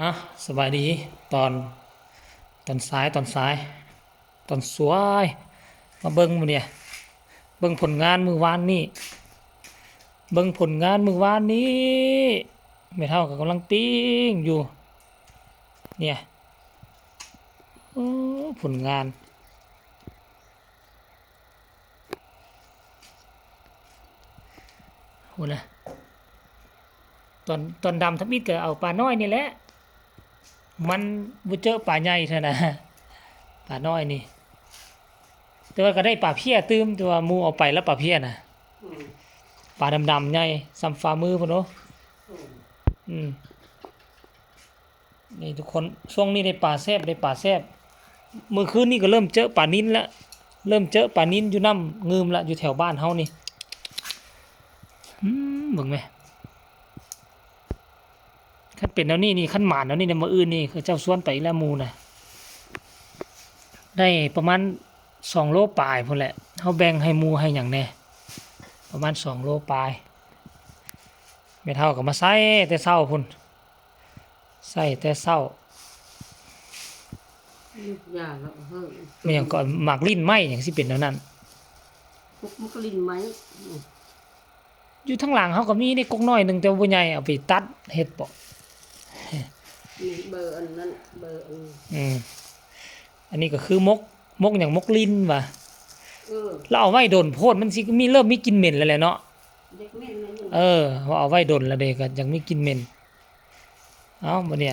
ອ່ະ ສະບາຍດີຕອນ ຕອນສາຍ ຕອນສາຍ ຕອນສວຍ ມາເບິ່ງມື້ນີ້ ເບິ່ງຜົນງານມື້ວານນີ້ ເບິ່ງຜົນງານມື້ວານນີ້ ແມ່ເຖົ້າກໍກຳລັງປີ້ງຢູ່ ເນຍ ໂອ້ ຜົນງານ ພຸ້ນນະ ຕອນ ຕອນດຳທຳອິດກໍເອົາປານ້ອຍນີ້ແຫຼະ ມັນບໍ່ເຈີປາໃຫຍ່ເທື່ອນະ ປານ້ອຍນີ້ ແຕ່ວ່າກໍໄດ້ປາເພຍຕື່ມ ແຕ່ວ່າໝູ່ເອົາໄປແລ້ວປາເພຍນະ ອືມ ປາດຳໆໃຫຍ່ສ່ຳຝ່າມືພຸ້ນໂອ້ ອືມ ອືມ. ນີ້ທຸກຄົນ ຊ່ວງນີ້ໄດ້ປາແຊບ ໄດ້ປາແຊບ ມື້ຄືນນີ້ກໍເລີ່ມເຈີປານິນລະ ເລີ່ມເຈີປານິນຢູ່ນ້ຳງື່ມລະ ຢູ່ແຖວບ້ານເຮົານີ້ ອືມ ເບິ່ງແມ ຄັນເປັນແນວນີ້ນີ້ ຄັນໝານແນວນີ້ນະ ມື້ອື່ນນີ້ເຂົາເຈົ້າຊວນໄປອີກແລ້ວໝູ່ນະ ໄດ້ປະມານສອງໂລປາຍພຸ້ນແຫຼະ ເຮົາແບ່ງໃຫ້ໝູ່ໃຫ້ຫຍັງແດ່ ປະມານສອງໂລປາຍ ແມ່ເຖົ້າກໍມາໃສ່ແຕ່ເຊົ້າພຸ້ນ. ໃສ່ແຕ່ເຊົ້າ ຢາເນາະ ເຮີ້ຍ ແມ່ນຫຍັງກໍ ໝາກລິ້ນໄມ້ຫຍັງຊິເປັນແນວນັ້ນ ກົກມັນກໍລິ້ນໄມ້ ຢູ່ທາງຫຼັງເຮົາກໍມີເດ້ ກົກນ້ອຍໜຶ່ງ ແຕ່ວ່າບໍ່ໃຫຍ່ ເອົາໄປຕັດເຮັດເບາະ ນີ້ເບີອັນນັ້ນ ເບີອັນ ອືມ ອັນນີ້ກໍຄືໝົກ ໝົກຫຍັງ ໝົກລິ້ນຫວາ ເອີ ລາວເອົາໄວ້ດົນໂພດ ມັນຊິມີ ເລີ່ມມີກິ່ນເໝັນແລ້ວແຫຼະເນາະ ຢາກເໝັນແລ້ວ ເອີ ເອົາໄວ້ດົນແລ້ວເດ້ ກໍຢາກມີກິ່ນເໝັນ ເອົ້າ ບັດນີ້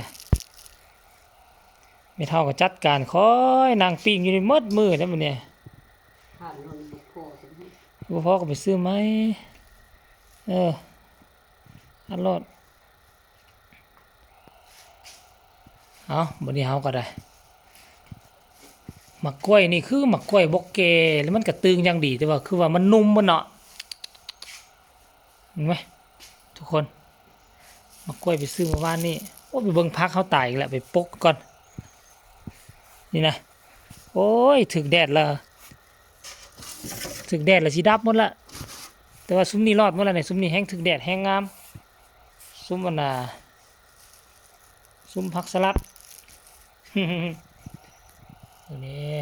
ແມ່ເຖົ້າກໍຈັດການ ຂ້ອຍນັ່ງປີ້ງຢູ່ນີ້ໝົດມື້ແລ້ວບັດນີ້ ທາດນັ້ນບໍ່ພໍ ບໍ່ພໍກໍໄປຊື້ໃໝ່ ເອີ ອັນໂລດ ເອົ້າ ບັດນີ້ເຮົາກໍໄດ້ ໝາກກ້ວຍນີ້ຄືໝາກກ້ວຍບໍ່ແກ່ ແລ້ວມັນກໍຕຶງຢ່າງດີ ແຕ່ວ່າຄືວ່າມັນນຸ່ມໝົດເນາະ ເຫັນໄໝ ທຸກຄົນ ໝາກກ້ວຍໄປຊື້ມື້ວານນີ້ ໂອ້ ໄປເບິ່ງຜັກເຮົາຕາຍອີກແລ້ວ ໄປປົກກ່ອນ ນີ້ນະ ໂອ້ຍ ຖືກແດດລະ ຖືກແດດລະຊິດັບໝົດລະ ແຕ່ວ່າຊຸມນີ້ລອດໝົດລະນີ້ ຊຸມນີ້ແຮງຖືກແດດແຮງງາມ ຊຸມອັນນ່າ ຊຸມຜັກສະຫຼັດ ນີ້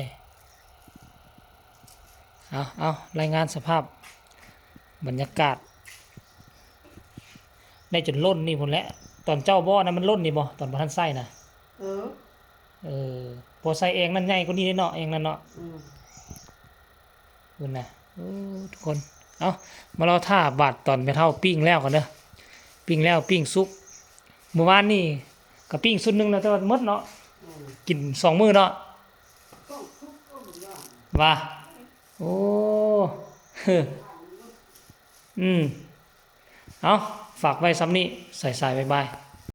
ເອົາ ເອົາ ລາຍງານສະພາບບັນຍາກາດ ໄດ້ຈົນລົ້ນນີ້ພຸ້ນແຫຼະ ຕອນເຈົ້າບໍ່ນະ ມັນລົ້ນນີ້ບໍ່ ຕອນບໍ່ທັນໃຊ້ນະ ເອີ ເອີ ພໍໃສ່ແອ່ງນັ້ນໃຫຍ່ກວ່ານີ້ເດ້ເນາະ ແອ່ງນັ້ນເນາະ ອືມ. ພຸ້ນນະ ໂອ້ ທຸກຄົນ ເອົ້າ ມາລໍຖ້າບາດຕອນແມ່ເຖົ້າປີ້ງແລ້ວກ່ອນເດີ ປີ້ງແລ້ວ ປີ້ງສຸກ ມື້ວານນີ້ກໍປີ້ງຊຸດໜຶ່ງແລ້ວ ແຕ່ວ່າໝົດເນາະ ອືມ ກິນສອງມື້ເນາະ ວ່າ ໂອ້ ອືມ ເອົ້າ ຝາກໄວ້ສ່ຳນີ້ ສາຍໆ ບາຍບາຍ.